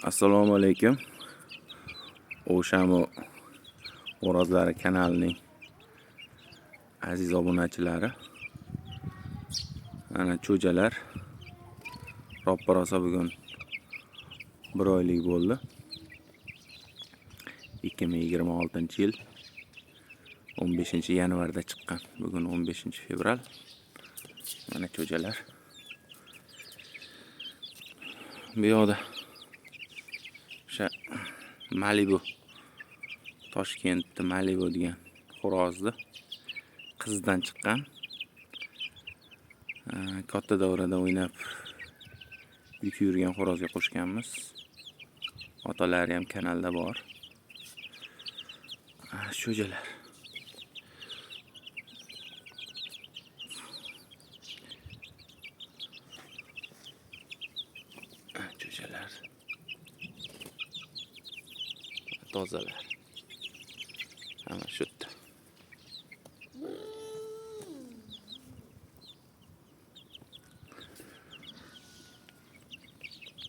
Assalomu alaykum. O'shamo Xo'rozlari kanalining aziz obunachilari. Ana cho'jalar roppa rosa bugun 1 oylik bo'ldi. 2026-yil 15-yanvarda chiqqan. Bugun 15-fevral. Mana cho'jalar. Bu yoqda o'sha Malibu, Toshkentda Malibu degan xo'rozni qizdan chiqqan. Katta davrada o'ynab yutib yurgan xo'rozga qo'shganmiz. Otalari ham kanalda bor. Cho'jalar. Cho'jalar. Tozalar. Mana shu